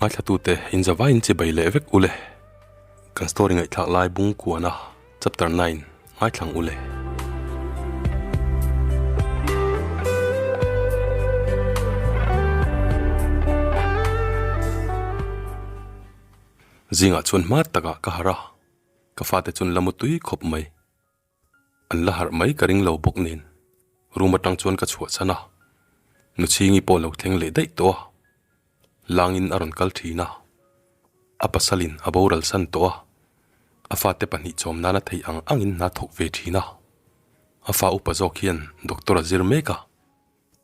Ngaithlatute inzavaiin chibai leh vek ule. Kan story ngaihthlak lai bung kuana chapter 9 ngaithlang ule. Zingah chuan hma takah ka harh a, ka fate chuan la mutui khawp mai. An la harh mai ka ring lo bawk nen room atang chuan ka chhuah chhan a, Nuchhingi pawh lo thleng leh daih tawh a, langin a rawn kal thin a, a pasalin a boral san tawh a, a fate pahnih chawm nana theih ang angin hna thawk ve thin a, a fa upa zawk hian doctor a zir mek a,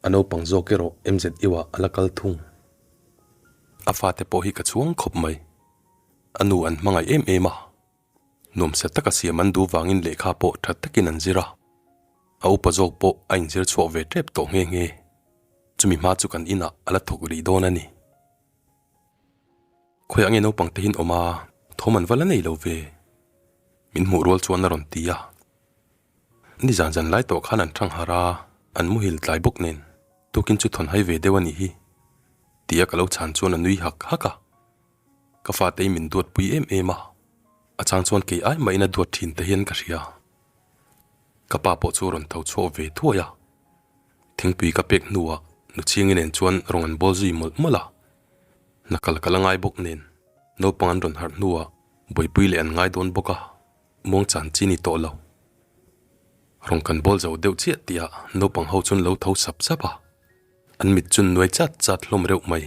a naupang zawk erawh MZU ah a la kal thung. A fate pawh hi ka chhuang khawp mai, a nu an hmangaih em em a. Nuamsa taka siam an duh vangin lehkha pawh tha takin an zir a, a upa zawk pawh a inzir chhuak ve tep tawh nghe nghe. Chumi hma chu kan inah a la thawk rih dawn a ni. Khawiah nge naupang te hin awm a, thawm an va la nei lo ve? Min hmuh rual chuan a rawn ti a. Nizan zan lai tawh khan an thang harh a, an muhil tlai bawk nen tukin chu thawn hai ve deuh a nih hi tia ka lo chhan chuan a nui hak hak a. Ka fate min duat pui em em a, a chang chuan kei ai mahin a duat thin te hian ka hria. Ka pa pawh chu rawn tho chhuak ve thuai a, thingpui ka pek hnuah Nuchhingi nen chuan rawn an bawl zui mawlh mawlh a. Hna kal ka la ngai bawk nen naupang an rawn harh hnuah buaipui leh an ngai dawn bawk a, muang chan chi ni tawh lo. Rawn kan bawl zo deuh chiah tihah naupang ho chuan lo tho sap sap a, an mit chu nuai chat chat hlawm reuh mai.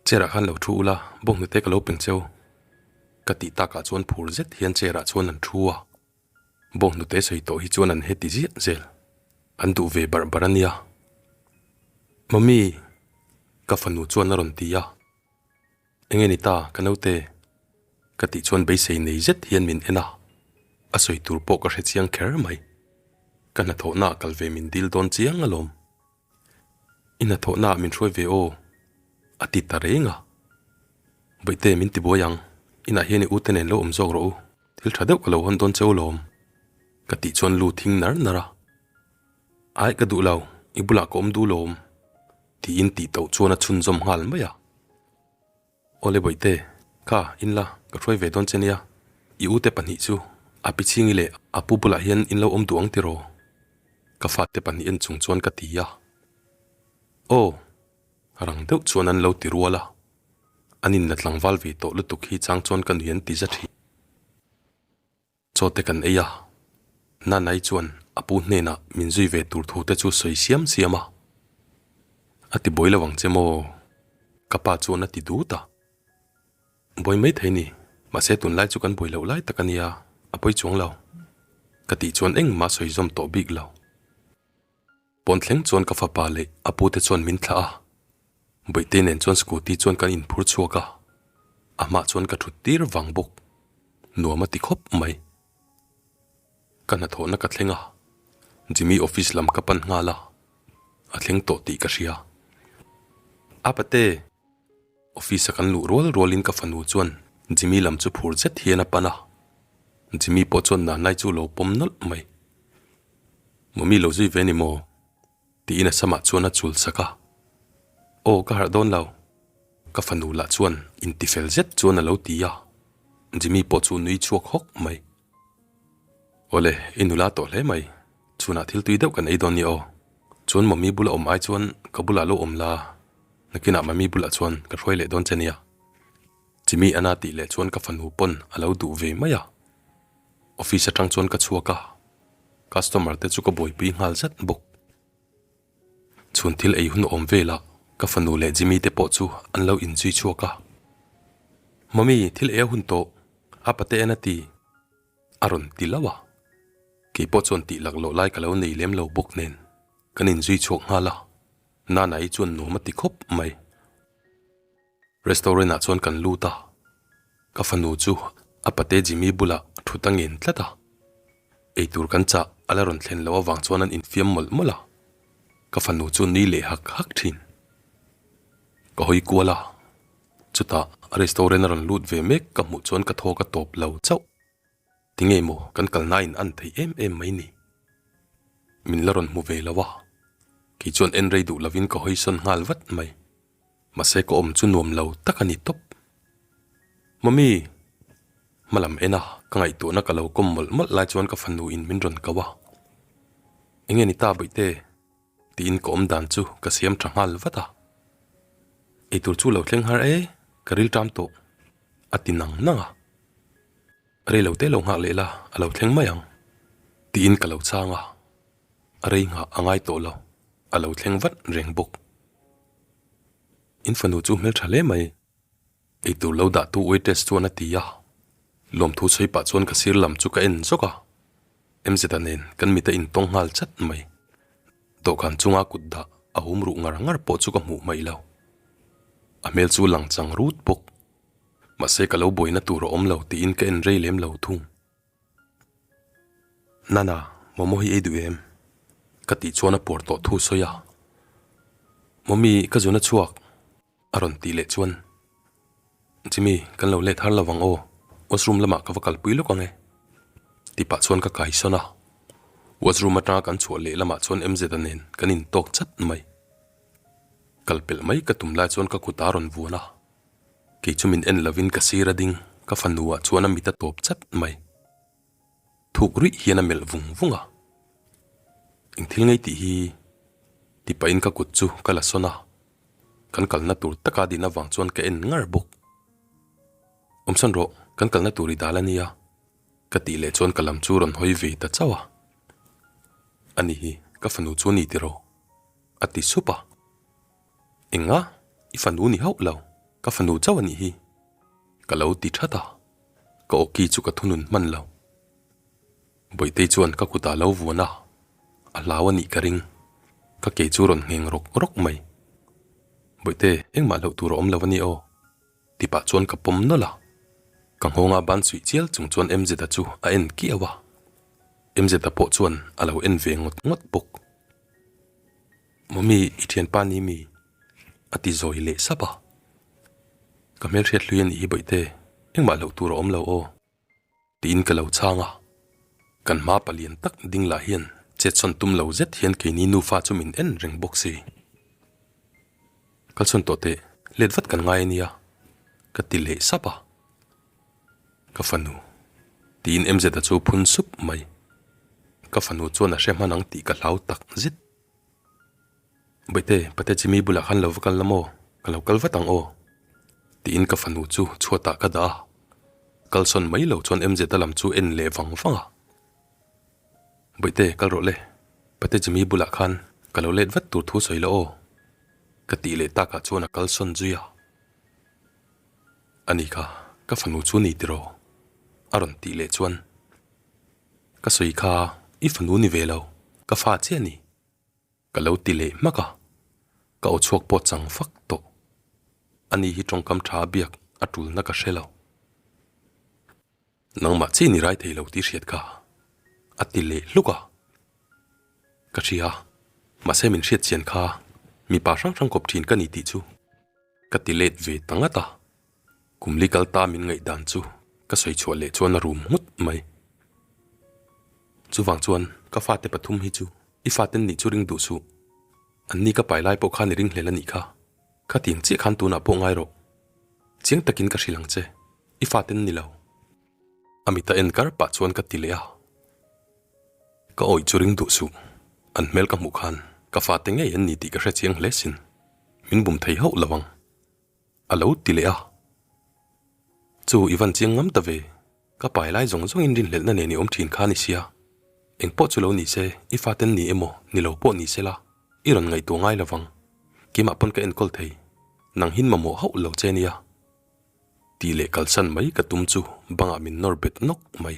Chair ah khan lo thu ula, bawnghnute ka lo peng cheu. Ka tih takah chuan phur zet hian chair ah chuan an thu a. Bawnghnute sawi tawh hi chuan an heti ziah zel. An duh ve barh barh a nia. Mummy! Ka fanu chuan a rawn ti a. Enge ni ta ka naute? Ka tih chuan beisei nei zet hian min en a. A sawi tur pawh ka hre chiang kher mai. Ka hnathawhna ah kal ve min dil dawn chiang alawm. I hnathawhna ah min hruai ve aw, a ti ta reng a. Bawihte min ti buai ang, inah hian i ute nen lo awm zawk rawh u, thil tha deuh ka lo hawn dawn cheu lawm, ka tih chuan lu thing nar nar a. Ai ka duh lo, i bulah ka awm duh lawm, tiin tih tauh chuan a chhunzawm nghal mai a. Awle Bawihte, kha in la, ka hruai ve dawn che nia. I ute pahnih chu a pi chhingi leh a pu bulah hian in lo awm duh ang tiraw? Ka fate pahnih en chung chuan ka ti a. Aw, rang deuh chuan an lo ti rual a. An inla tlangval ve tawh lutuk hi chang chuan ka nui an ti za thin. Chaw te kan ei a, Nanai chuan a pu hnenah min zui ve tur thu te chu sawi siam siam a. A ti buai lo ang che maw? Ka pa chuan a ti dut a. Buai mai thei ni, mahse tunlai chu kan buai loh lai tak a nia, a pawi chuang lo. Ka tih chuan engmah sawi zawm tawh bik lo. Pawn thleng chuan ka fapa leh a pute chuan min thlah a, Bawihte nen chuan scooty chuan kan inphur chhuak a, a hmah chuan ka thut tir vang bawk, nuam a ti khawp mai. Ka hnathawhna ka thleng a, Jimmy office lam ka pan nghal a, a thleng tawh tih ka hria. A pate! Office a kan luh rual rualin ka fanu chuan Jimmy lam chu phur zet hian a pan a, Jimmy pawh chuan Nanai chu lo pawm nawlh mai. Mummy lo zui ve ni maw? tiin a samah chuan a chul sak a. Aw ka harh dawn lo. Ka fanu lah chuan intifel zet chuan a lo ti a. Jimmy pawh chu nui chhuak hawk mai. Awle, i nula tawh hle mai. Chhunah thil tui deuh kan ei dawn nia aw. Chuan mummy bula awm ai chuan ka bulah lo awm la, nakinah mummy bulah chuan ka hruai leh dawn che nia. Jimmy ana tih leh chuan ka fanu pawn a lo duh ve mai a. Office atang chuan ka chhuak a, customer te chu ka buaipui nghal zat bawk. Chhun thil ei hun awm velah ka fanu leh Jimmy te pawh chu an lo inzui chhuak a. Mummy, thil ei a hun tawh, a pate en a ti, a rawn ti lauh a. Keipawh chuan tih laklawh lai ka lo nei lem lo bawk nen kan inzui chhuak nghal a, Nana-i chuan nuam a ti khawp mai. Restaurant ah chuan kan lut a, ka fanu chu a pate Jimmy bulah thut a ngen tlat a, eitur kan chah a la rawn thlen loh avang chuan an infiam mawlh mawlh a, ka fanu chu nui leh hak hak thin. Ka hawi kual a, chutah restaurant a rawn lut ve mek ka hmuh chuan ka thawk a tawp lo chauh. Tinge maw kan kalna in an thei em em mai ni? Min la rawn hmu ve lo a, kei chuan en rei duh lovin ka hawi sawn nghal vat mai. Mahse ka awm chu nuam lo tak a ni tawp. Mummy! Hmalam en a, ka ngaihtuahna ka lo kawm mawlh mawlh lai chuan ka fanu in min rawn ko a. Enge ni ta Bawihte? Tiin ka awm dan chu ka siam tha nghal vat a. Eitur chu lo thleng har e, ka ril ṭam tawh, a ti nang nang a. Rei lo te lo nghak leh la, a lo thleng mai ang, tiin ka lo chhang a. A rei nghah a ngai tawh lo, a lo thleng vat reng bawk. In fanu chu hmeltha hle mai, eitur lo dahtu waitress chuan a ti a. Lawmthu sawi pah chuan ka sir lam chu ka en zawk a, MZ-a nen kan mit a intawng nghal chat mai. Dawhkan chunga kut dah a hum ruh ngar ngar pawh chu ka hmuh hmaih lo. A hmel chu lang chang rut bawk. Mahse ka lo buaina tur a awm lo tiin ka en rei lem lo thung. Nana, momo hi ei duh em? Ka tih chuan a puar tawh thu sawi a. Mommy, ka zun a chhuak a rawn tih leh chuan, Jimmy, kan lo let har lo vang aw, washroom lamah ka va kalpui lawk ang e tih pah chuan ka kai sawn a. Washroom atanga kan chhuah leh lamah chuan MZ-a nen kan intawk chat mai. Kal pelh mai ka tum lai chuan ka kut a rawn vuan a. Kei chu min en lovin ka sir a ding, ka fanu ah chuan a mit a tawp chat mai. Thuk ruih hian a melh vung vung a. Eng thil ngei tih hi ti pahin ka kut chu ka la sawn a, kan kalna tur taka din avang chuan ka en ngar bawk. Awmsawn rawh, kan kalna tur i dal a nia, ka tih leh chuan ka lam chu rawn hawi ve ta chauh a. Ani hi ka fanu chu a ni tiraw? a ti sup a. Enga? I fanu ni hauh lo, ka fanu chauh a nih hi. Ka lo ti that a, ka awki chu ka thunun hman lo. Bawihtei chuan ka kutah lo vuan a, a hlau a nih ka ring. Ka ke chu rawn ngheng rawk rawk mai. Bawihte, engmah hlauh tur a awm lo a ni aw. Ti pah chuan ka pawm nawlh a. Ka nghawnga ban suih chial chung chuan MZ-a chu a en kiau a. MZ-a pawh chuan a lo en ve ngawt ngawt bawk. Mummy, i thianpa ni mi? A ti zawi leh sap a. Ka hmelhriat hlui a nih hi Bawihte, engmah hlauh tur a awm lo aw. Tiin ka lo chhang a. Kan hma palian tak ding lah hian chetsawn tum lo zet hian keini nufa chu min en reng bawk si. Kalsawn tawh teh, let vat kan ngai a nia, ka ti leh sap a. Ka fanu. Tiin MZ-a chu phun sup mai. Ka fanu chuan a hre hman ang tih ka hlau tak zet. Bawihte, Pate Jimmy bulah khan lo va kal la maw? Ka lo kal vat ang aw. Tiin ka fanu chu chhuatah ka dah a. Kalsawn mai lo chuan MZ-a lam chu en leh vang vang a. Bawihte, kal rawh le. Pate Jimmy bulah khan ka lo let vat tur thu sawi la aw. Ka tih leh takah chuan a kalsawn zui a. Ani kha, ka fanu chu ni tiraw? A rawn tih leh chuan, Ka sawi kha i fanu ni ve lo, ka fa chiah ni. Ka lo ti leh hmak a, ka aw chhuak pawh chang fak tawh. Ani hi tawngkam tha biak a tulna ka hre lo. Nangmah chi ni rai thei lo tih hriat kha a ti leh hluk a. Ka hria, mahse min hriat chian kha mipa hrang hrang kawp thin ka ni tih chu. Ka ti let ve ta ngat a, kum li kal ta min ngaihdan chu ka sawi chhuah leh chuan a rum nghut mai. Chuvang chuan ka fate pathum hi chu i faten nih chu ring duh suh, an ni ka pai lai pawh khan i ring hlel a nih kha, khatiang chiah khan tunah pawh ngai rawh. Chiang takin ka hrilh ang che, i faten ni lo. A mit a en kar pah chuan ka ti leh a, ka awih chu ring duh suh, an hmel ka hmuh khan ka fate ngei an ni tih ka hre chiang hle sin. Min bum thei hauh lo ang, a lo ti leh a. Chu i van chiang ngam ta ve, ka pai lai zawng zawngin rinhlelhna nen i awm thin kha ni sia. Eng pawh chu lo ni se, i faten ni emaw, ni lo pawh ni se la, i rawn ngaihtuah ngai lo vang. Keimah pawn ka enkawl thei, nang hin mamawh hauh lo che nia. Tih leh kalsan mai ka tum chu bangah min nawr bet nawk mai.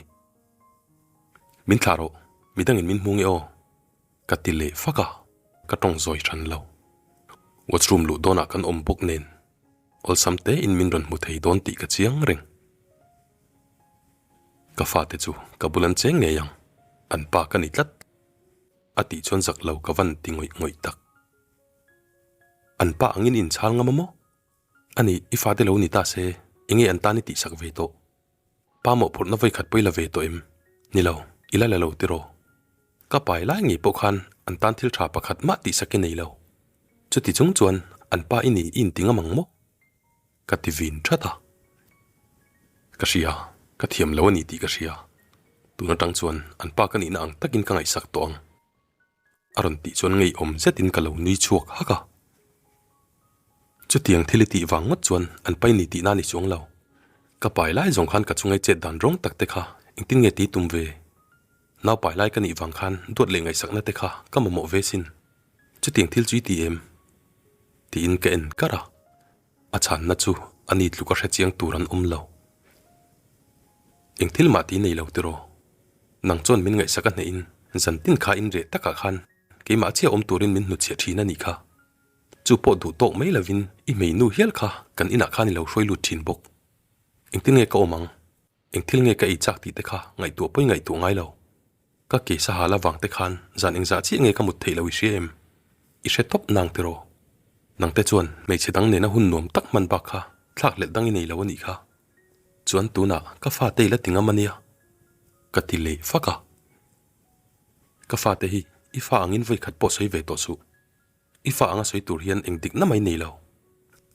Min thlah rawh, midangin min hmu nge aw. Ka ti leh fak a, ka tawng zawi hran lo. Washroom luh dawnah kan awm bawk nen awlsam tein min rawn hmu thei dawn tih ka chiang reng. Ka fate chu ka bul an cheng ngei ang, an pa ka ni tlat. A tih chuan zak lo ka van ti ngawih ngawih tak. An pa angin inchhal ngam a maw? Ani, i fate lo ni ta se, enge an tan i tihsak ve tawh? Pa mawhphurhna vawikhat pawh i la ve tawh em? Ni lo, i la la lo tiraw? Ka pai lai ngei pawh khan an tan thil tha pakhat mah tihsak i nei lo. Chuti chung chuan an pa i ni i inti ngam ang maw? Ka ti vin that a. Ka hria, ka thiam lo a ni tih ka hria. Tun atang chuan an pa ka nihna ang takin ka ngaihsak tawh ang. A rawn tih chuan ngeiawm zetin ka lo nui chhuak hak a. Chutiang thil i tih vang ngawt chuan an pai ni tihna a ni chuang lo. Ka pai lai zawng khan ka chungai chet dan rawng tak te kha engtin nge ti tum ve? Nau pai lai ka nih vang khan duat leh ngaihsakna te kha ka mamawh ve sin. Chutiang thil chu i ti em? Tiin ka en kar a. A chhanna chu a ni tluk a hre chiang tur an awm lo. Eng thil mah ti nei lo tiraw? Nang chuan min ngaihsak a hnehin zan tin kha in reh takah khan keimah chiah awm turin min hnutchhiah thin a nih kha. Chu pawh duh tawk mai lovin i hmeinu hial kha kan inah khan i lo hruai lut thin bawk. Engtin nge ka awm ang? Eng thil nge ka ei chak tih te kha ngaihtuah pawi ngaihtuah ngai lo. Ka ke sahal avang te khan zan engzah chiah nge ka mut theih lo i hria em? I hre tawp nang tiraw? Nang te chuan hmeichhe dang nena hun nuam tak hman bak kha thlak hlelh dang i nei lo a nih kha. Chuan tunah ka fate i la ti ngam a nia. Ka ti leh fak a. Ka fate hi i fa angin vawi khat pawh sawi ve tawh suh. I fa anga sawi tur hian eng dikna mai nei lo.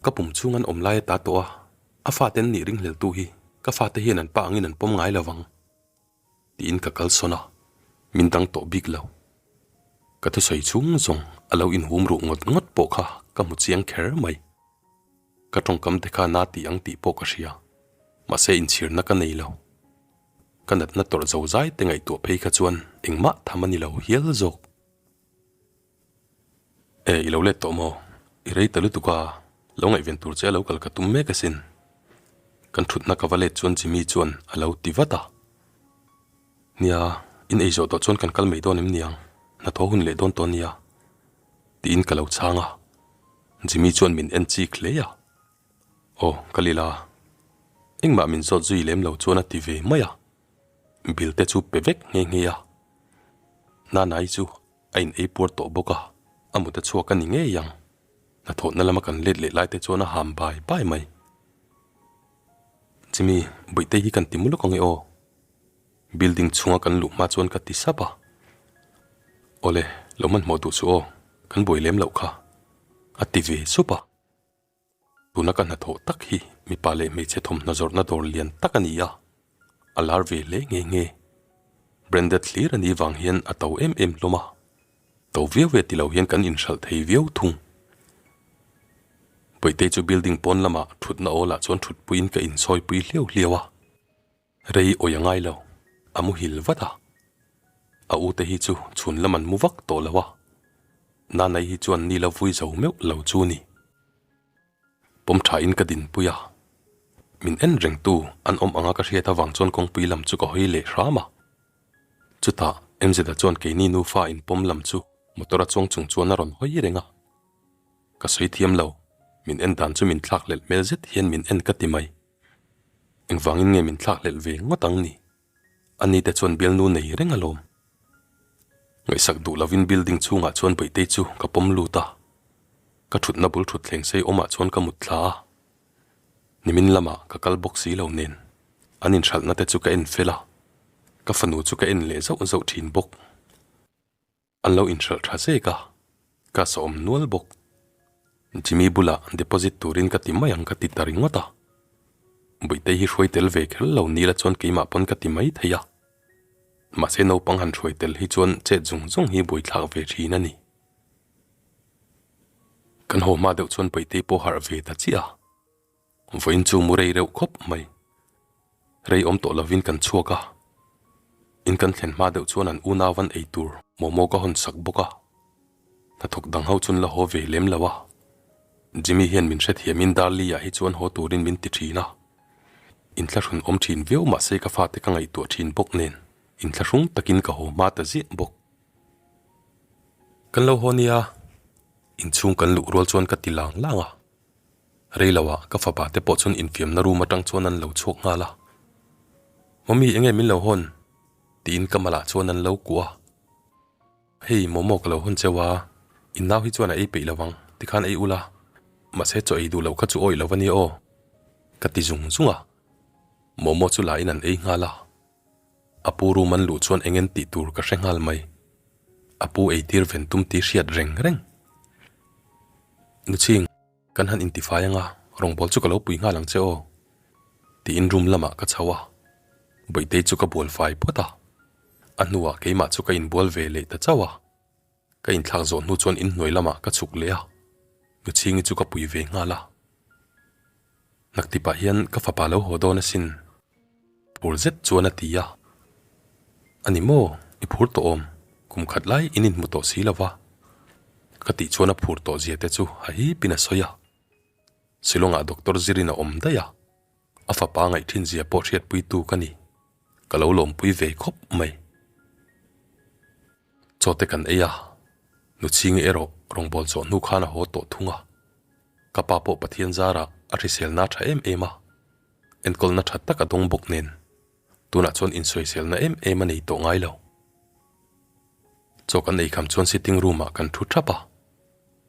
Ka pum chhung an awm lai a ta tawh a, a fate an nih ringhleltu hi ka fate hian an pa angin an pawm ngai lo vang. Tiin ka kal sawn a, min dang tawh bik lo. Ka thusawi chhung zawng a lo inhum ruh ngawt ngawt pawh kha ka hmu chiang kher mai. Ka tawngkam te kha na tih ang tih pawh ka hria, mahse inchhirna ka nei lo. Ka natna tawrh zo zai te ngaihtuah phei kha chuan engmah tham a ni lo hial zawk. E, i lo let tawh maw? I rei ta lutuk a, lo ngaihven tur che a lo kal ka tum mek asin. Kan thutna ka va let chuan Jimmy chuan a lo ti vat a. Nia, in ei zawh tawh chuan kan kal mai dawn em niang, hnathawh hun leh dawn tawh nia. Tiin ka lo chhang a, Jimmy chuan min en chik hle a. Aw, kal ila. Engmah min zawt zui lem lo chuan a ti ve mai a. Bill te chu pe vek nghe nghe a. Nanai chu A in ei puar tawh bawk a, a mut a chhuak a ni ngei ang. Hnathawhna lama kan let leh lai te chuan a ham bai bai mai. Jimmy, Bawihte hi kan ti mu lawk ang e aw. Building chhunga kan luh hma chuan ka ti sap a. Awle, lo hmanhmawh duh suh aw, kan buai lem loh kha. A ti ve sup a. Tuna ka hnathawh tak hi mipa leh hmeichhe thawmhnaw zawrhna dawr lian tak a ni a, a lar ve hle nghe nghe. Branded hlir a nih vang hian a to em em hlawm a, to viau e ti lo hian kan inhralh thei viau thung. Bawihte chu building pawn lamah thutna awlah chuan thutpuiin ka insawipui hliau hliau a, rei awih a ngai lo, a muhil vat a. A ute hi chu chhun lam an mu vak tawh lo a, Nanai hi chuan ni la vui zo meuh lo chu ni. Pawm thain ka dinpui a, min en rengtu an awm anga ka hriat avang chuan kawngpui lam chu ka hawi leh hram a. Chutah MZ-a chuan keini nufa inpawm lam chu motor a chuang chung chuan a rawn hawi reng a. Ka sawi thiam lo, min en dan chu min thlakhlelh hmel zet hian min en ka ti mai. Engvangin nge min thlakhlelh ve ngawt ang ni? Ani te chuan bialnu nei reng alawm. Ngaihsak duh lovin building chhungah chuan Bawihte chu ka pawm lut a, ka thutna bul thut thleng sei awmah chuan ka mut thla a. Nimin lamah ka kal bawk si lo nen an inhralhna te chu ka en fel a, ka fanu chu ka en leh zauh zauh thin bawk. An lo inhralh tha zek a, ka sawm nual bawk. Jimmy bulah deposit turin ka ti mai ang ka ti ta ringawt a. Bawihte hi hruai tel ve kher lo ni la chuan keimah pawn ka ti mai thei a. Mahse naupang han hruai tel hi chuan chet zung zung hi buaithlak ve thin a ni. Kan haw hma deuh chuan Bawihte pawh harh ve ta chiah a. Vawiin chu mu rei reuh khawp mai. Rei awm tawh lovin kan chhuak a, in kan thlen hma deuh chuan an unau an ei tur momo ka hawn sak bawk a. Hnathawk dang ho chuan la haw ve lem lo a. Jimmy hian min hrethiamin Darli ah hi chuan haw turin min ti thin a. Inthlahrun awm thin viau mahse ka fate ka ngaihtuah thin bawk nen inthlahrung takin ka haw hma ta ziah bawk. Kan lo haw nia, inchhung kan luh rual chuan ka ti lang lang a. Rei lo ah ka fapa te pawh chuan infiamna room atang chuan an lo chhuak nghal a. Mummy enge min lo hawn? tiin ka malah chuan an lo kuah a. Hei momo ka lo hawn cheu a, in nau hi chuan a ei peih lo ang, tikhan ei ula, mahse chaw ei duh loh kha chu awih lo ania aw, ka ti zung zung a. Momo chu la in an ei nghal a. A pu room an luh chuan eng en tih tur ka hre nghal mai. A pu eitir ven tum tih hriat reng reng. Nuching. Kan han intifai anga rawngbâwl chu ka lo pui nghal ang che aw, tiin room lamah ka chho a, Bawihtei chu ka bual fai phawt a, a hnuah keimah chu ka inbual ve leh ta chauh a, ka inthlak zawh hnu chuan inhnuai lamah ka chhuk leh a, Nuchhingi chu ka pui ve nghal a. Naktipah hian ka fapa lo haw dawn asin, phur zet chuan a ti a. A ni maw, i phur tawh awm, kum khat lai in inhmu tawh si lo va. Ka tih chuan a phur tawh zia te chu a hipin a sawi a. Shillong-ah doctor zirin a awm daih a, a fapa ngaih thin zia pawh hriatpuitu ka ni, ka lo lawmpui ve khawp mai. Chaw te kan ei a, Nuchhingi erawh rawngbâwl chawh hnu khan a haw tawh thung a. Ka pa pawh Pathian zarah a hriselna a tha em em a, enkawlna tha tak a dawng bawk nen, tunah chuan insawiselna em em a nei tawh ngai lo. Chaw kan ei kham chuan sitting room ah kan thu thap a,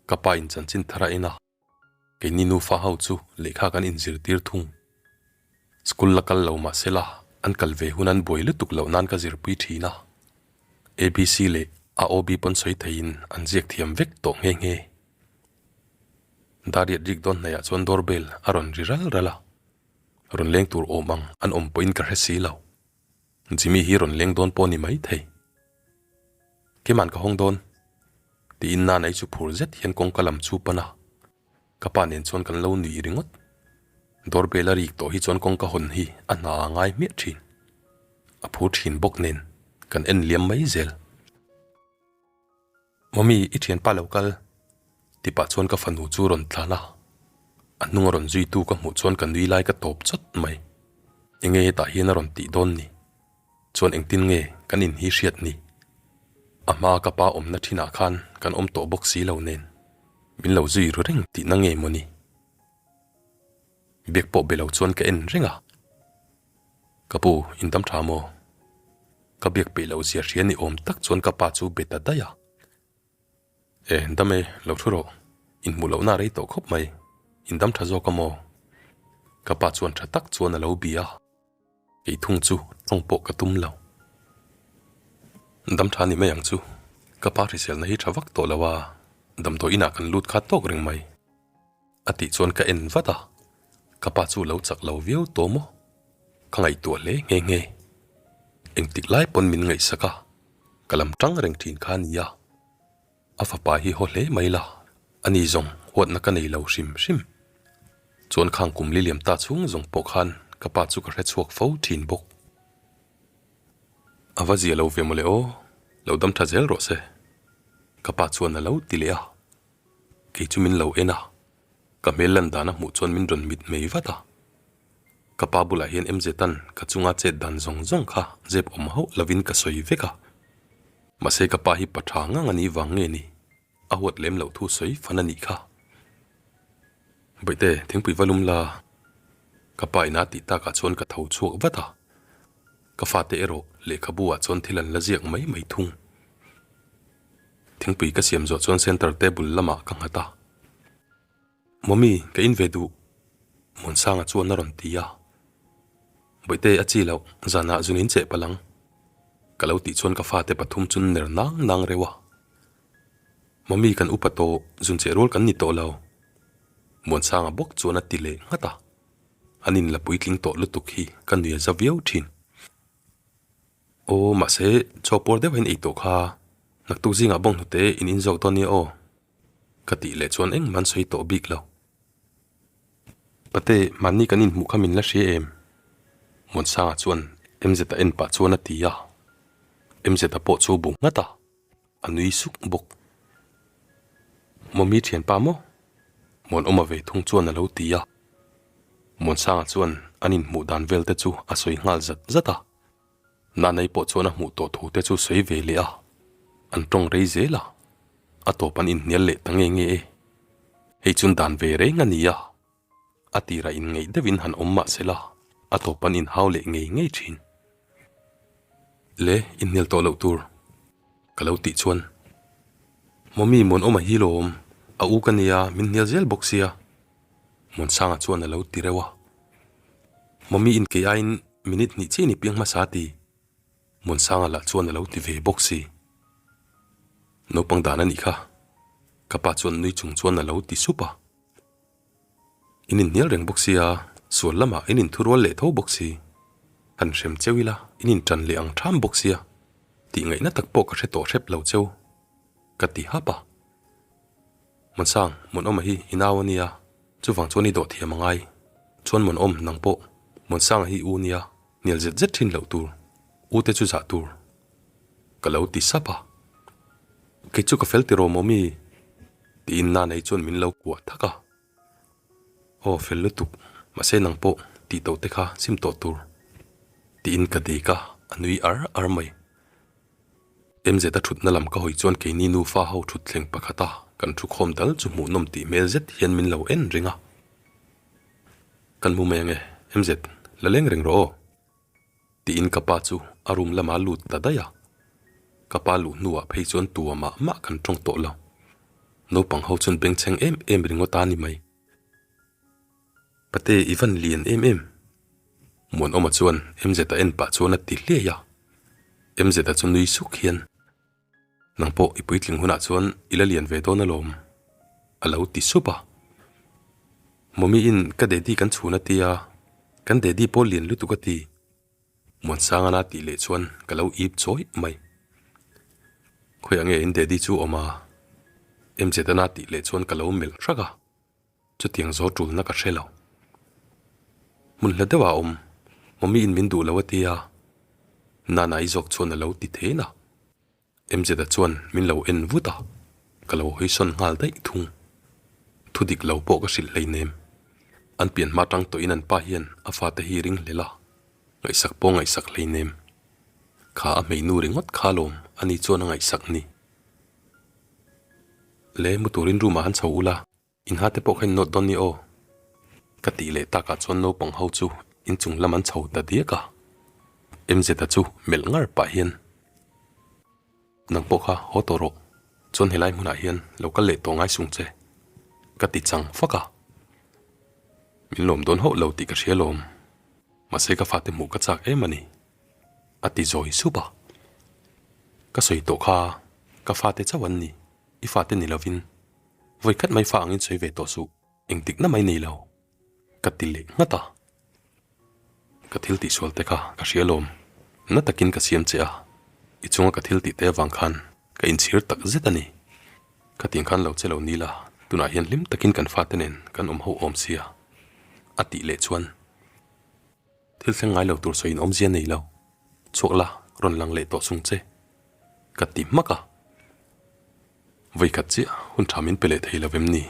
ka pa in chanchin thar a en a, keini nufa ho chu lehkha kan inzirtir thung. School la kal lo mah sela an kal ve hun an buai lutuk loh nan ka zirpui thin a, ABC leh AOB pawn sawi theiin an ziak thiam vek tawh nghe nghe. Dariat rik dawn hnaihah chuan door bell a rawn ri ral ral a, rawn leng tur awm ang an awm pawhin ka hre si lo. Jimmy hi rawn leng dawn pawh ni mai thei. Keimahn ka hawng dawn tiin Nanai chu phur zet hian kawngka lam chu pan a, ka pa nen chuan kan lo nui ringawt. Door bell a rik tawh hi chuan kawngka hawn hi a hna a ngai hmiah thin. A phur thin bawk nen kan en liam mai zel. Mummy, i thianpa lo kal? Ti pah chuan ka fanu chu rawn tlan a, a hnung a rawn zuitu ka hmuh chuan ka nui lai ka tawp chawt mai. Enge hetah hian a rawn tih dawn ni? Chuan engtin nge kan in hi hriat ni? A hmaa ka pa awmna thinah khan kan awm tawh bawk si lo nen, min lo zui ru reng tihna nge mawni? Biak pawh be lo chuan ka en reng a. Ka pu, in dam tha maw? Ka biak peih loh zia hria ni awm tak chuan ka pa chu be ta daih a. E, dam e, lo thu rawh. Inhmuh lohna a rei tawh khawp mai. In dam tha zawk a maw? Ka pa chuan tha tak chuan a lo bia a. Kei thung chu tawng pawh ka tum lo. Dam tha ni mai ang chu. Ka pa hriselna hi tha vak tawh lo a, damdawi inah kan lut kha tawk reng mai. A tih chuan ka en vat a, ka pa chu lo chak lo viau tawh maw? Ka ngaihtuah hle nghe nghe. Engtik lai pawn min ngaihsak a, ka lam tang reng thin kha a nia. A fapa hi haw hle mai la, ani zawng huatna ka nei lo hrim hrim. Chuan khang kum li liam ta chhung zawng pawh khan ka pa chu ka hre chhuak fo thin bawk. A va zia lo ve mawle aw, lo dam tha zel rawh se. Ka pa chuan a lo ti leh a. Kei chu min lo en a, ka hmel lan dan a hmuh chuan min rawn mit mei vat a. Ka pa bulah hian MZ-a'n ka chunga chet dan zawng zawng kha zep awm hauh lovin ka sawi vek a. Mahse ka pa hi pa tha ngang a nih vang nge ni, a huat lem loh thu sawi fan a nih kha. Bawihte, thingpui va lum la, ka pa ina tih takah chuan ka tho chhuak vat a. Ka fate erawh lehkhabu ah chuan thil an la ziak mai mai thung. Thingpui ka siam zawh chuan center table lamah ka nghat a. Mummy, ka in ve duh, Muansanga chuan a rawn ti a. Bawihte a chi loh, zanah zun in cheh palh ang. Ka lo tih chuan ka fate pathum chu ner nang nang reuh a. Mummy kan upa tawh, zun cheh rual kan ni tawh lo. Muansanga bawk chuan a ti leh nghat a. An inla puitling tawh lutuk hi ka nui a za viau thin. Aw, mahse, chaw puar deuh a in ei tawh kha, naktuk zingah bawng hnute in in zawk dawn nia aw, ka tih leh chuan engmah an sawi tawh bik lo. Pate, mahni kan inhmuh kha min la hria em? Muansanga chuan MZ-a en pah chuan a ti a, MZ-a pawh chu bu nghat a, a nui suk bawk. Mawmi thianpa maw? Muanawma ve thung chuan a lo ti a, Muansanga chuan an inhmuh dan vel te chu a sawi nghal zat zat a. Nanai pawh chuan a hmuh tawh thu te chu sawi ve leh a, an tawng rei zel a, a tawp an inhnial leh ta nge nge e. Hei chun dan ve reng a ni a, a tirah inngeih deuhin han awm mah se la, a tawp an inhau leh ngei ngei thin. Le, inhnial tawh loh tur, ka lo tih chuan, Mawmi Muanawma hi lawm, a u ka nia, min hnial zel bawk sia. Muansanga chuan a lo ti reuh a. Mummy in kei aiin minute hnih chiah ni piang hmasa ti? Muansanga lah chuan a lo ti ve bawk si. Naupang dan a nih kha. Ka pa chuan nui chung chuan a lo ti sup a. In inhnial reng bawk sia, sual lamah in inthurual leh tho bawk si. Han hrem cheu ila, in inṭan leh ang ṭham bawk sia, tih ngaihna tak pawh ka hre tawh hrep lo cheu, ka ti hap a. Muansang, Muanawma hi i nau a nia, chuvang chuan i dawh thiam a ngai. Chuan Muanawm, nang pawh Muansanga hi u nia, hnial zet zet ṭhin loh tur, u te chu zah tur. Ka lo ti sap a. Kei chu ka fel tiraw maw mi? Tiin Nanei chuan min lo kuah thak a. Aw fel lutuk, mahse nang pawh tih tawh te kha sim tawh tur. Tiin ka dek a, a nui ar ar mai. MZ a thutna lam ka hawi chuan keini nufa ho thutthleng pakhata kan thu khawm dal chu hmuhnawm tih hmel zet hian min lo en reng a. Kan mu mai ange, MZ, la leng reng rawh aw. Tiin ka pa chu a room lama lut ta daih a. Ka pa luh hnuah phei chuan tua mah mah kan tawng tawh lo. Naupang ho chuan bengchheng em em ringawt a ni mai. Pate i van lian em em. Muanawma chuan MZ a en pah chuan a ti hliai a. MZ a chu nui suk hian. Nang pawh i puitling hunah chuan i la lian ve dawn alawm, a lo ti sup a. Mawmi in ka daddy kan chhun a tia, kan daddy pawh lian lutuk a ti. Muansangana tih leh chuan ka lo ip chawih mai. Khawiah nge in daddy chu awm a? MZana tih leh chuan ka lo melh hrak a. Chutiang zo tulna ka hre lo. Hmun hla deuh ah awm, Mawmi in min duh lo a tia. Nana-i zawk chuan a lo ti then a. MZ-a chuan min lo en vut a, ka lo hawi sawn nghal daih thung. Thu dik lo pawh ka hrilh hleinem. An pian hma tang tawhin an pa hian a fate hi ring hlel a, ngaihsak pawh ngaihsak hleinem. Kha a hmeinu ringawt kha lawm ani chuan a ngaihsak ni. Le mu turin room ah han chho ula. Inha te pawh kha in nawt dawn ni aw. Ka tih leh takah chuan naupang ho chu inchung lam an chho ta diak a. MZ-a chu melh ngar pah hian, Nang pawh kha haw tawh rawh, chuan helai hmunah hian lo kal leh tawh ngai sung che, ka ti chang fak a. Min lawm dawn hauh lo tih ka hria lawm, mahse ka fate hmuh ka chak em a ni, a ti zawi sup a. Ka sawi tawh kha ka fate chauh an ni, i fate ni lovin. Vawi khat mai fa angin sawi ve tawh suh, engtik na mai nei lo, ka ti leh nghat a. Ka thil tihsual te kha ka hria lawm, na takin ka siam che a, i chunga ka thil tih te avang khan ka inchhir tak zet a ni. Khatiang khan lo che lo ni la, tunah hian hlim takin kan fate nen kan awm ho awm sia, a tih leh chuan thil thleng ngai lo tur sawiin awmzia nei lo, chhuak la rawn lang leh tawh chung che, ka ti hmak a. Vawikhat chiah hun tha min pe leh thei lo em ni?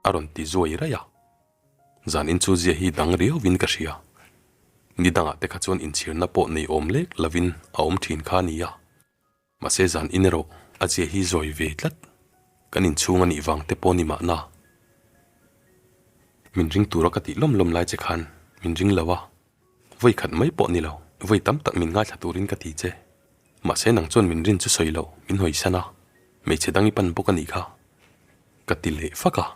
A rawn ti zuai raih a. Zan in chu zia hi dang riauvin ka hria. Ni dangah te kha chuan inchhirna pawh nei awm lek lovin a awm thin kha a nia. Mahse zan in erawh a zia hi zawi ve tlat. Kan inchhung a nih vang te pawh ni mahna. Min ring tura ka tih lawm lawm lai che khan min ring lo a. Vawi khat mai pawh ni lo, vawi tam tak min ngaithla turin ka ti che. Mahse nang chuan min rin chu sawi loh, min hawisan a, hmeichhe dang i pan bawk a nih kha. Ka ti leh fak a.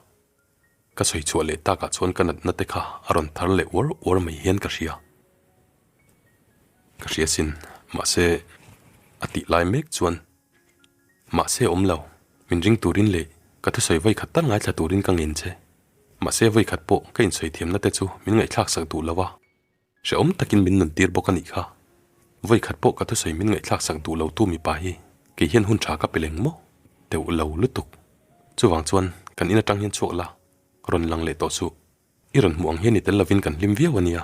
Ka sawi chhuah leh takah chuan ka natna te kha a rawn thar leh uar uar mai hian ka hria. Ka hria sin, mahse a tih lai mek chuan mahse awm lo, min ring turin leh ka thusawi vawi khat tal ngaithla turin ka ngen che. Mahse vawi khat pawh ka insawi thiamna te chu min ngaihthlak sak duh lo a, hrehawm takin min nun tir bawk a nih kha. Vawi khat pawh ka thusawi min ngaihthlak sak duh lo tu mipa hi kei hian hun tha ka pe leng maw? Teuh lo lutuk. Chuvang chuan kan in atang hian chhuak la, rawn lang leh tawh suh. I rawn hmuh ang hian i tel lovin kan hlim viau a nia.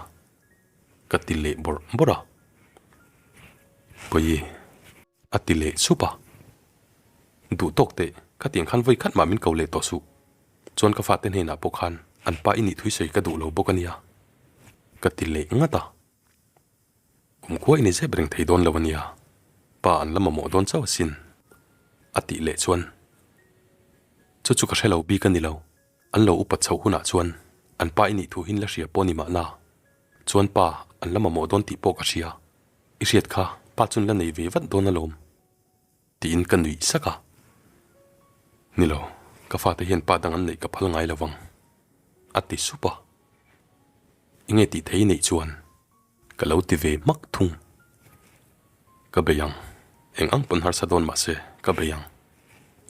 Ka ti leh bawrh bawrh a. Pawi a ti leh sup a. Duh tawk teh, khatiang khan vawi khat mah min ko leh tawh suh. Chuan ka fate hnenah pawh khan an pa i nih thui sawi ka duh lo bawk a nia, ka ti leh ngat a. Kumkhua i ni zep reng thei dawn lo a nia, pa an la mamawh dawn chauh asin, a tih leh chuan chu chu ka hre lo bik a ni lo, an lo upat chhoh hunah chuan an pa i nih thu hin la hria pawh ni mahna, chuan pa an la mamawh dawn tih pawh ka hria, i hriat kha pa chun la nei ve vat dawn alawm. Tiin ka nuih sak a. Ni lo, ka fate hian pa dang an neih ka phal ngai lo vang, a ti sup a. Enge tih thei neih chuan ka lo ti ve hmak thung. Ka bei ang, eng ang pawn harsa dawn mah se ka bei ang.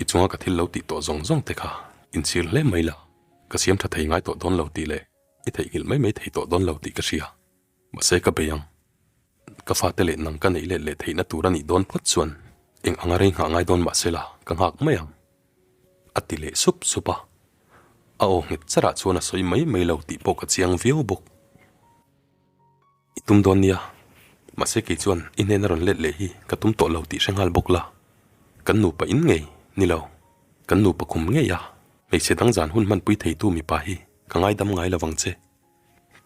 I chunga ka thil lo tih tawh zawng zawng te kha inchhir hle mai la. Ka siam tha thei ngai tawh dawn lo tih leh i theihnghilh mai mai thei tawh dawn lo tih ka hria. Mahse ka bei ang. Ka fate leh nang ka neih let leh theihna tur a nih dawn phawt chuan eng anga rei nghah ngai dawn mahse la ka nghak mai ang. A ti leh sup sup a. A aw nghet charah chuan a sawi mai mai lo tih pawh ka chiang viau bawk. I tum dawn nia, mahse kei chuan i hnena rawn let leh hi ka tum tawh lo tih hre nghal bawk la. Kan nupa in ngei ni lo, kan nupa khum ngei a, hmeichhe dang zan hun hmanpui theitu mipa hi ka ngaidam ngai lovang che,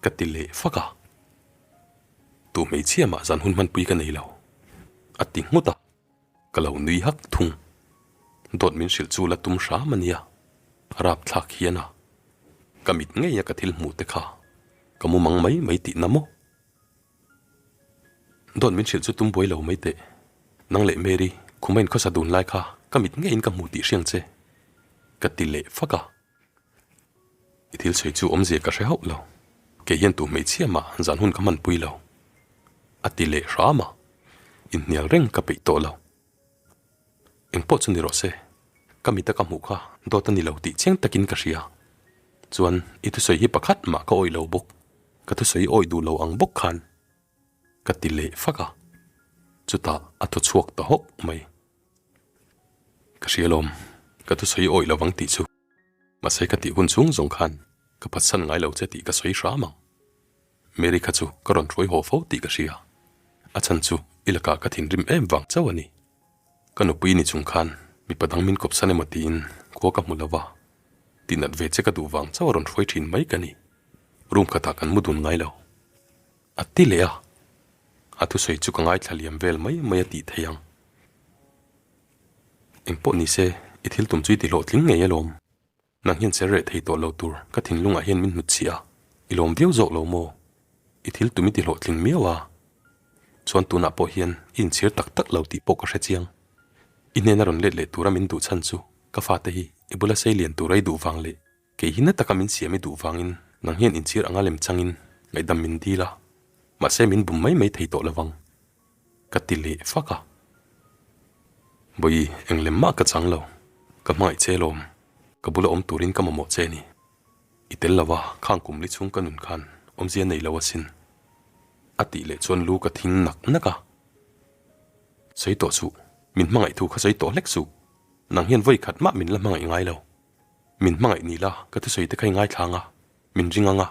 ka ti leh fak a. Tu hmeichhia mah zan hun hmanpui ka nei lo, a ti nghut a. Ka lo nui hak thung. Dawt min hrilh chu la tum hram a nia, rapthlak hian a. Ka mit ngei a ka thil hmuh te kha ka mu mang mai mai tihna maw? Dawt min hrilh chu tum buai lo mai teh. Nang leh Mary, khuma in khawsa dun lai kha ka mit ngeiin ka hmu tih hriang che. Ka ti leh fak a. I thil sawi chu awmzia ka hre hauh lo. Kei hian tu hmeichhia mah zan hun ka hmanpui lo. A ti leh hram a, inhnial reng ka peih tawh lo. Engpawh chu ni rawh se, ka mita ka hmuh kha dawt a ni lo tih chiang takin ka hria. Chuan i thusawi hi pakhat mah ka awih lo bawk, ka thusawi awih duh lo ang bawk khan ka ti leh fak a, chutah a thaw chhuak ta hawk mai. Ka hria lawm, ka thusawi awih lovang tih chu. Mahse ka tih hun chhung zawng khan ka phatsan ngai lo che tih ka sawi hram ang. Mary kha chu ka rawn hruai haw fo tih ka hria. A chhan chu i lakah ka thinrim em vang chauh a ni. Ka nupui ni chung khan mipa dang min kawpsan emaw tiin khua ka hmu lo va, tihnat ve che ka duh vang chauh a rawn hruai thin mai ka ni. Room khatah kan mu dun ngai lo. A ti leh a, a thusawi chu ka ngaithla liam vel mai mai a tih theih ang. Engpawh ni se, i thil tum chu i ti hlawhtling ngei alawm. Nang hian ser reh thei tawh lo tur ka thinlungah hian min hnutchhiah a, i lawm viau zawk lo maw? I thil tum i ti hlawhtling miau a, chuan tunah pawh hian i inchhir tak tak lo tih pawh ka hre chiang. I hnena rawn let leh tura min duh chhan chu ka fate hi i bula sei lian tura i duh vang leh Kei hi na taka min siam i duh vangin nang hian inchhir anga lem changin ngaihdam min dil a, mahse min bum mai mai thei tawh lovang, ka ti leh fak a. Bawi, eng lem mah ka chang lo, ka hmangaih che lawm, ka bula awm turin ka mamawh che ni. I tel lo a, khang kum li chhung ka nun khan awmzia nei lo asin, a tih leh chuan lu ka thing nak nak a. Sawi tawh suh, min hmangaih thu kha sawi tawh hlek suh, nang hian vawi khat mah min la hmangaih ngai lo. Min hmangaih ni la, ka thusawi te kha i ngaithla ang a, min ring ang a,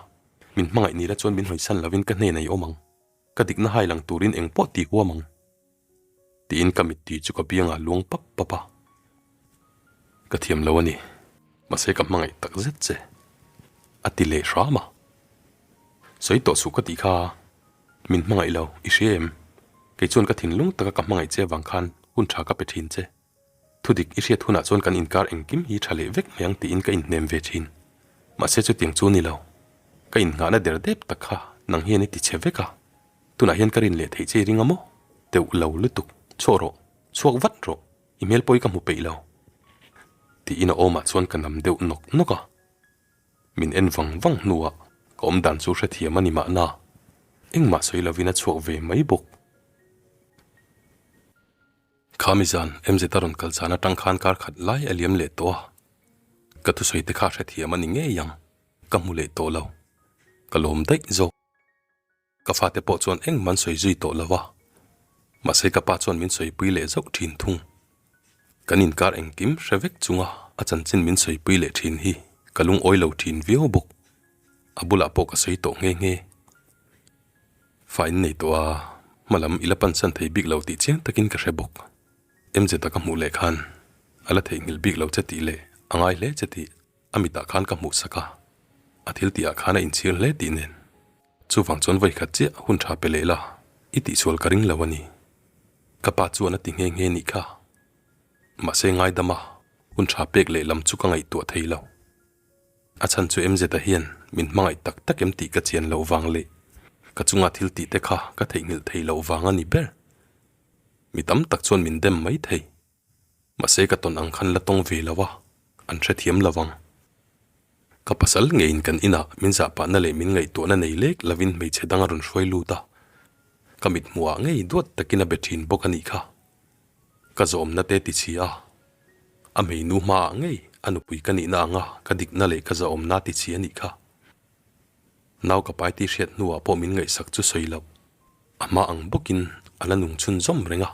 min hmangaih ni la chuan min hawisan lovin ka hnenah i awm ang, ka dikna hai lang turin eng pawh ti huam ang. Tiin ka mittui chu ka biangah luang pap pap a. Ka thiam lo a ni, mahse ka hmangaih tak zet che, a ti leh hram a. Sawi tawh suh ka tih kha, min hmangaih lo, i hria em? Kei chuan ka thinlung taka ka hmangaih che avang khan hun tha ka pe thin che. Thudik i hriat hunah chuan kan inkar engkim hi tha leh vek mai ang tiin ka inhnem ve thin. Mahse chutiang chu ni lo. Ka innghahna der dep tak kha nang hian i ti chhe vek a. Tunah hian ka rin leh theih che i ring a maw? Teuh lo lutuk. Chhuak rawh. Chhuak vat rawh. I hmel pawh i ka hmu peih lo. Tiin a awmah chuan ka nam deuh nawk nawk a. Min en vang vang hnuah ka awm dan chu hrethiam a ni mahna. Engmah sawi lovin a chhuak ve mai bawk. Khami zan MZ a rawn kal zan atang khan kar khat lai a liam leh tawh a, ka thusawi te kha hrethiam a ni ngei ang, ka hmu leh tawh lo, ka lawm daih zawk. Ka fate pawh chuan engmah an sawi zui tawh lo a, mahse ka pa chuan min sawipui leh zauh thin thung. Kan inkar engkim hre vek chunga a chanchin min sawipui leh thin hi ka lungawi lo thin viau bawk, a bulah pawh ka sawi tawh nghe nghe. Fa in nei tawh a, hma lam i la pansan thei bik lo tih chiang takin ka hre bawk. MZ-a ka hmuh leh khan a la theihnghilh bik lo che tih leh a ngai hle che tih a mitah khan ka hmuh sak a, a thil tihah khan a inchhir hle tih nen. Chuvang chuan vawi khat chiah hun tha pe leh la, i tihsual ka ring lo a ni. Ka pa chuan a ti nghe nghe nih kha. Mahse ngaidama hun tha pek leh lam chu ka ngaihtuah thei lo. A chhan chu MZ-a hian min hmangaih tak tak em tih ka chian loh vang leh ka chunga thil tih te kha ka theihnghilh thei loh vang a ni ber. Mi tam tak chuan min dem mai thei. Mahse ka tawn ang khan la tawng ve lo a, an hrethiam lo vang. Ka pasal ngeiin kan inah min zahpahna leh min ngaihtuahna nei lek lovin hmeichhe dang a rawn hruai lut a, ka mithmuhah ngei duat takin a be thin bawk a nih kha. Ka zawmna te ti chhi a, a hmeinu hmaah ngei. A nupui ka nihna anga ka dikna leh ka zahawmna ti chi a nih kha. Nau ka pai tih hriat hnuah pawh min ngaihsak chu sawi loh. A hma ang bawkin a la nung chhunzawm reng a.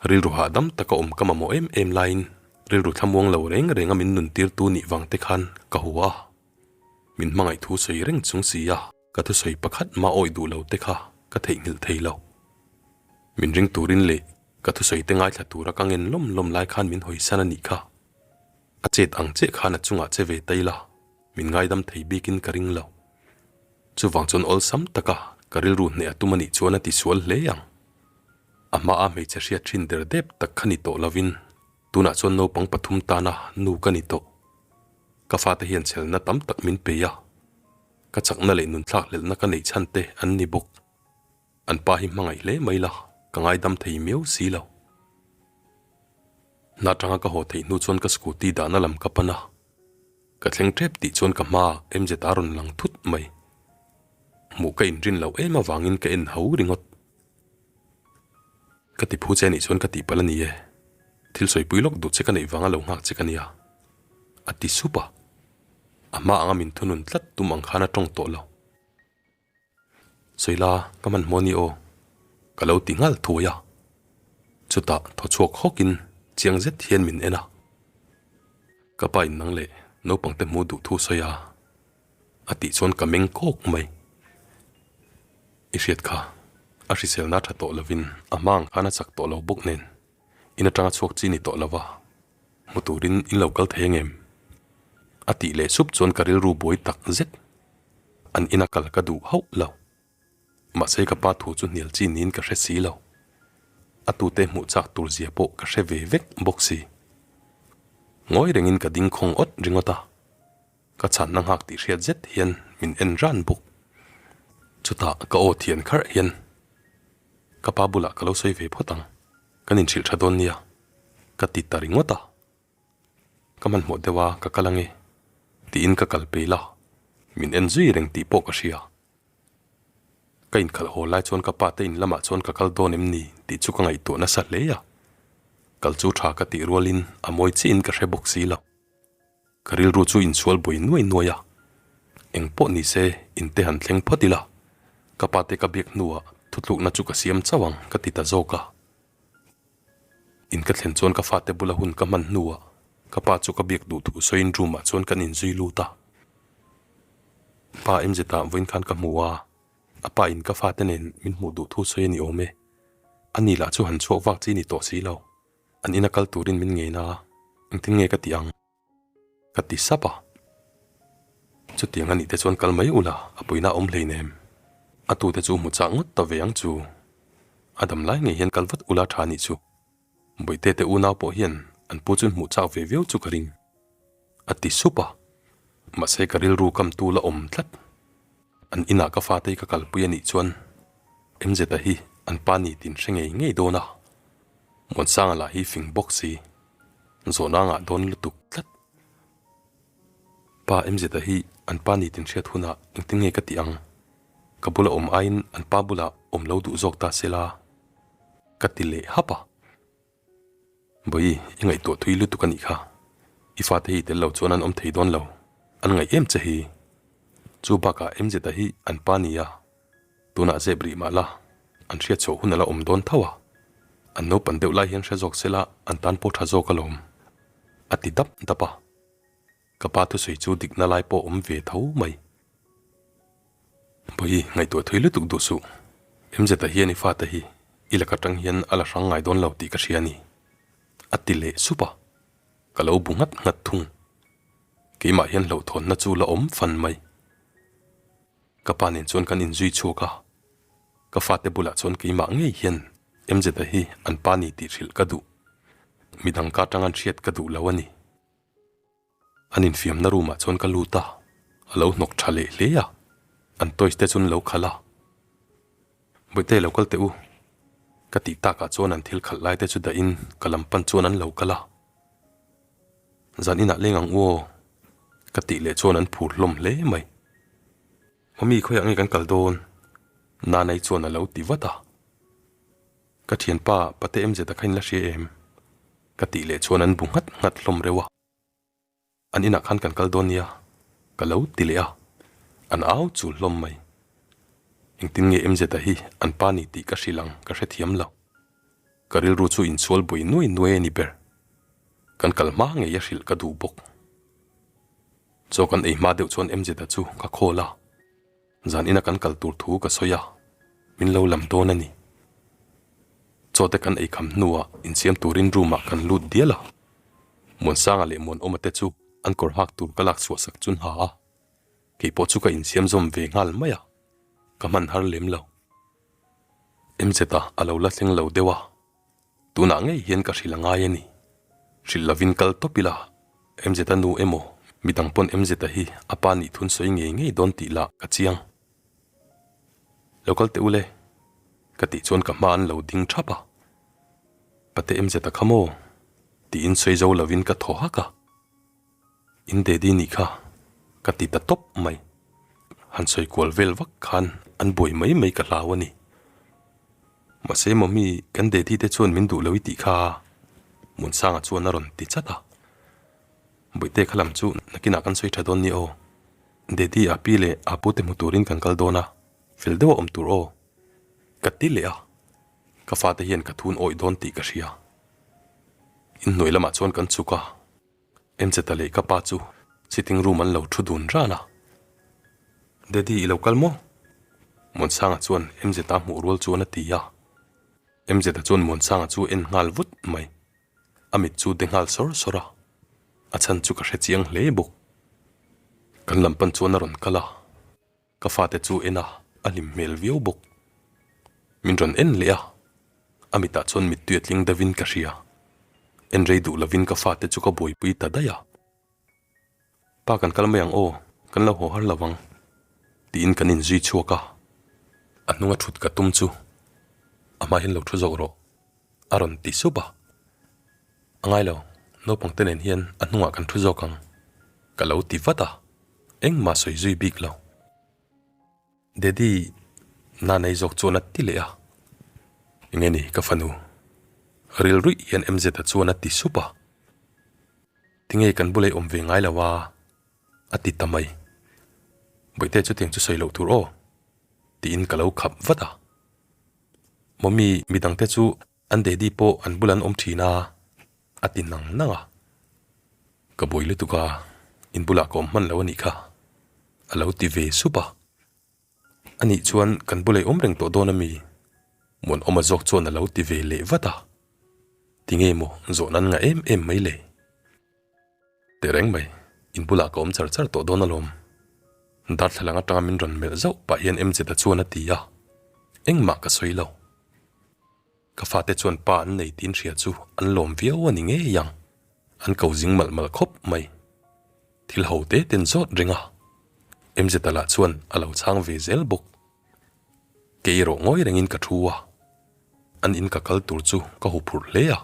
Rilru hahdam taka awm ka mamawh em em laiin rilru thlamuang lo reng renga min nuntirtu nih vang te khan ka hua a. Min hmangaih thu sawi reng chung si a, ka thusawi pakhat mah awih duh lo te kha ka theihnghilh thei lo. Min ring turin leh ka thusawi te ngaithla tura ka ngen lawm lawm lai khan min hawisan a nih kha. A chet ang chiah khan a chungah che ve ta ila, min ngaidam thei bikin ka ring lo. Chuvang chuan awlsam taka ka rilru hneh a tum a nih chuan a tisual hle ang. A hmaa hmeichhe hriat thin der dep tak kha ni tawh lovin tunah chuan naupang pathum tana nu ka ni tawh. Ka fate hian chhelna tam tak min pe a, ka chakna leh nunthlak hlelhna ka neih chhan te an ni bawk. An pa hi hmangaih hle mai la, ka ngaidam thei miau si lo. Hna tanga ka haw theih hnu chuan ka scooty dahna lam ka pan a, ka thleng tep tih chuan ka hmaah MZ a rawn lang thut mai. Hmuh ka inrin loh em avangin ka en ho ringawt. Ka ti phu che anih chuan ka tihpalh a ni e. Thil sawipui lawk duh che ka neih vanga lo nghak che ka nia. A ti sup a. A hma anga min thunun tlat tum ang khan a tawng tawh lo. Sawi la, ka hmanhmawh a ni aw. Ka lo ti nghal thuai a. Chutah thaw chhuak hawkin chiang zet hian min en a. Ka pa in nang leh naupangte hmuh duh thu sawi a. A tih chuan ka meng kawk mai. I hriat kha, a hriselna tha tawh lovin a hma ang khan a chak tawh lo bawk nen in atanga chhuak chi ni tawh lova hmu turin in lo kal thei angem? A tih leh sup chuan ka rilru buai tak zet. An ina kal ka duh hauh lo. Mahse ka pa thu chu hnial chi niin ka hre si lo. A tute hmuh chak tur zia pawh ka hre ve vek bawk si. Ngawi rengin ka ding khawng awt ringawt a. Ka chhanna nghak tih hriat zet hian min en ran bawk. Chutah ka aw thian kharh hian ka pa bulah ka lo sawi ve phawt ang, kan inhrilh tha dawn nia ka ti ta ringawt a. Ka hmanhmawh deuh a ka kal ange tiin ka kal peil a, min en zui reng tih pawh ka hria. Ka inkhalh haw lai chuan ka pa te in lamah chuan ka kal dawn em ni tih chu ka ngaihtuah nasa hle a, kal chu tha ka tih rualin a mawi chiahin ka hre bawk si lo. Ka rilru chu insual buai nuai nuai a, eng pawh ni se in te han thleng phawt ila, ka pa te ka biak hnuah thutlukna chu ka siam chauh ang ka ti ta zawk a. In ka thlen chuan ka fate bula hun ka hman hnuah ka pa chu ka biak duh thu sawiin room ah chuan kan inzui lut a. Pa MZ ah vawiin khan ka hmu a, a pa in ka fate nen min hmuh duh thu sawi a ni awm e. Ani lah chu han chhuak vak chi ni tawh si lo. An ina kal turin min ngei na a, engtin nge ka tih ang? Ka ti sap a. Chutiang anih te chuan kal mai ula, a puina a awm hleinem. A tute chu hmu chak ngawt ta ve ang chu. A dam lai ngei hian kal vat ula tha anih chu. Bawihte te unau pawh hian an pu chu hmuh chak ve viau chu ka ring. A ti sup a, mahse ka rilru kam tu la awm tlat. An inah ka fate hi ka kalpui anih chuan MZ-a hi an pa ni tin hre ngei ngei dawn a, Muansanga lah hi fing bawk si, zawhna ngah dawn lutuk tlat. Pa MZ-a hi an pa ni tin hriat hunah engtin nge ka tih ang? Ka bula awm aiin an pa bulah awm lo duh zawk ta se la ka ti leh hap a. Bawi, i ngaihtuah thui lutuk a nih kha. I fate hi tel lo chuan an awm thei dawn lo. An ngaih em che hi. Chu bakah MZ-a hi an pa nia. Tunah zep rih mah la, an hriat chhuah hun a la awm dawn tho a. An naupan deuh lai hian hre zawk se la an tan pawh tha zawk alawm. A ti dap dap a. Ka pa thusawi chu dikna lai pawh awm ve tho mai. Bawi, ngaihtuah thui lutuk duh suh. MZ-a hian i fate hi i laka tang hian a la hrang ngai dawn lo tih ka hria a ni. A ti leh sup a, ka lo bu nghat nghat thung. Keimah hian hlauhthawnna chu la awm fan mai. Ka pa nen chuan kan inzui chhuak a, ka fate bulah chuan keimah ngei hian MZ-a hi an pa ni tih hrilh ka duh. Midang ka atang an hriat ka duh lo a ni. An infiamna room ah chuan ka lut a, a lo hnawk tha leh hle a, an toys te chu an lo khalh a. Bawihte lo kal teh u, ka tih takah chuan an thil khalh lai te chu dahin ka lam pan chuan an lo kal a. Zan inah leng ang u aw, ka tih leh chuan an phur hlawm hle mai. Mummy khawiah nge kan kal dawn? Nanai chuan a lo ti vat a. Ka thianpa Pate MZ-a kha in la hria em? Ka tih leh chuan an bu nghat nghat hlawm reuh a. An inah khan kan kal dawn nia, ka lo ti leh a, an au chul hlawm mai. Engtin nge MZ-a hi an pa ni tih ka hrilh ang ka hrethiam lo. Ka rilru chu insual buai nuai nuai a ni ber. Kan kal hma ngei a hrilh ka duh bawk. Chaw kan ei hma deuh chuan MZ-a chu ka call a. Zan ina kan kal tur thu ka sawi a, min lo lam dawn a ni. Chaw te kan ei kham hnuah insiam turin room ah kan lut dial a. Muansanga leh Muanawma te chu an kawr hak tur ka lak chhuah sak chun ha a, kei pawh chu ka insiam zawm ve nghal mai a, ka hman har lem lo. MZ-a a lo la thleng lo deuh a. Tunah ngei hian ka hrilh a ngai a ni. Hrilh lovin kal tawp ila, MZ-a nu emaw midang pawn MZ-a hi a pa nih thun sawi ngei ngei dawn tih lah ka chiang. Lo kal teh u le, ka tih chuan ka hma an lo ding thap a. Pate MZ-a kha maw? tiin sawi zo lovin ka thaw hak a. In daddy nih kha ka ti ta tawp mai. Han sawi kual vel vak khan an buai mai mai ka hlau a ni. Mahse mummy kan daddy te chuan min duh lo i tih kha Muansanga chuan a rawn ti chat a. Bawihte kha lam chu nakinah kan sawi tha dawn ni aw. Daddy a pi leh a pu te hmu turin kan kal dawn a, fel deuh a awm tur aw. Ka ti leh a, ka fate hian ka thun awih dawn tih ka hria. Inhnuai lamah chuan kan chhuk a. Mzeta leh ka pa chu sitting room an lo thu dun ran a. Daddy i lo kal maw? Muansanga chuan Mzeta hmuh rual chuan a ti a. Mzeta chuan Muansanga chu en nghal vut mai. A mit chu de nghal sawr sawr a. A chhan chu ka hre chiang hle bawk. Kan lam pan chuan a rawn kal a. Ka fate chu en a, a hlim hmel viau bawk. Min rawn en leh a, a mitah chuan mittui a tling deuhin ka hria. En rei duh lovin ka fate chu ka buaipui ta daih a. Pa kan kal mai ang aw, kan lo haw har lo ang, tiin kan inzui chhuak a. A hnunga thut ka tum chu a hma hian lo thu zawk rawh, a rawn ti sup a. A ngai lo, naupang te nen hian a hnungah kan thu zawk ang, ka lo ti vat a. Engmah sawi zui bik lo. Daddy, na nei zawk chuan a ti leh a. Enge ni ka fanu? Ril ruih hian MZ-a chuan a ti sup a. Tinge kan bula i awm ve ngai lo a? A ti ta mai. Bawihte chutiang chu sawi loh tur aw, tiin ka lo khap vat a. Mummy, midangte chu An daddy pawh an bul an awm thin a, a ti nang nang a. Ka buai lutuk a, in bulah ka awm hman lo a nih kha, a lo ti ve sup a. A nih chuan kan bula i awm reng tawh dawn a mi? Muanawma zawk chuan a lo ti ve leh vat a. Tinge maw zawh nan ngah em em mai le? Tehreng mai, in bulah ka awm char char tawh dawn alawm. Darthlalang atanga min rawn melh zauh pah hian MZ-a chuan a ti a, engmah ka sawi lo. Ka fate chuan pa an nei tiin hria chu an lawm viau a ni ngei ang, an ko zing malh malh khawp mai. Thil ho te ten zawt reng a, MZ-a lah chuan a lo chhang ve zel bawk. Kei erawh ngawi rengin ka thu a, an in ka kal tur chu ka huphurh hle a.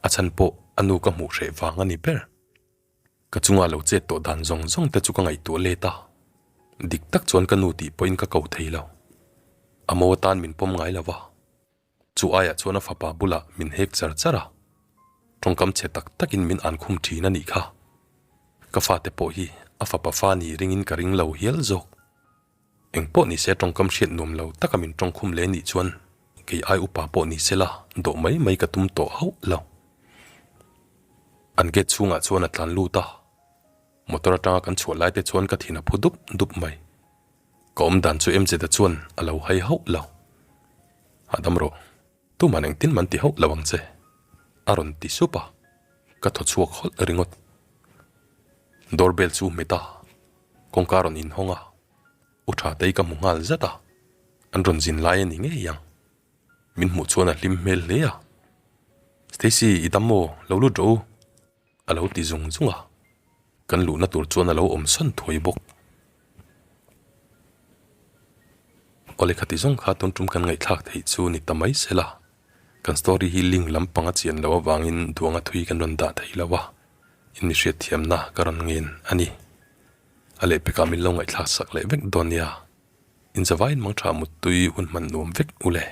A chhan pawh a nu ka hmuh hreh vang a ni ber. Ka chunga lo chet tawh dan zawng zawng te chu ka ngaihtuah let a, dik tak chuan ka nu tih pawhin ka ko thei lo. A mo atan min pawm ngai lo va, chu aiah chuan a fapa bulah min hek char char a, tawngkam chhe tak takin min an khum thin a nih kha. Ka fate pawh hi a fapa fa ni ringin ka ring lo hial zawk. Eng pawh ni se tawngkam hriat nuam lo taka min tawngkhum leh nih chuan kei ai upa pawh ni se la dawh mai mai ka tum tawh hauh lo. An gate chhungah chuan a tlan lut a, motor atanga kan chhuah lai te chuan ka thin a phu dup dup mai. Ka awm dan chu MZ-a chuan a lo hai hauh lo. Hahdam rawh, tuman engtin man ti hauh lo ang che, a rawn ti sup a, ka thaw chhuak hawlh ringawt. Door bell chu hmet a. Kawngka rawn inhawng a, U Thatei ka hmu nghal zat a, an rawn zin lai a ni ngei ang. Min hmuh chuan a hlim hmel hle a, Stacy, i dam maw? Lo lut rawh u, a lo ti zung zung a, kan luhna tur chuan a lo awm sawn thuai bawk. Awle khati zawng kha tun tum kan ngaihthlak theih chu ni ta mai sela, kan story hi link lampang a chian loh avangin duanga thui kan rawn dah thei lo a. In mi hriatthiamna ka rawn ngen a ni. A lehpekah min lo ngaihthlak sak leh vek dawn nia. Inzavaiin mangtha muttui hun hman nuam vek u le.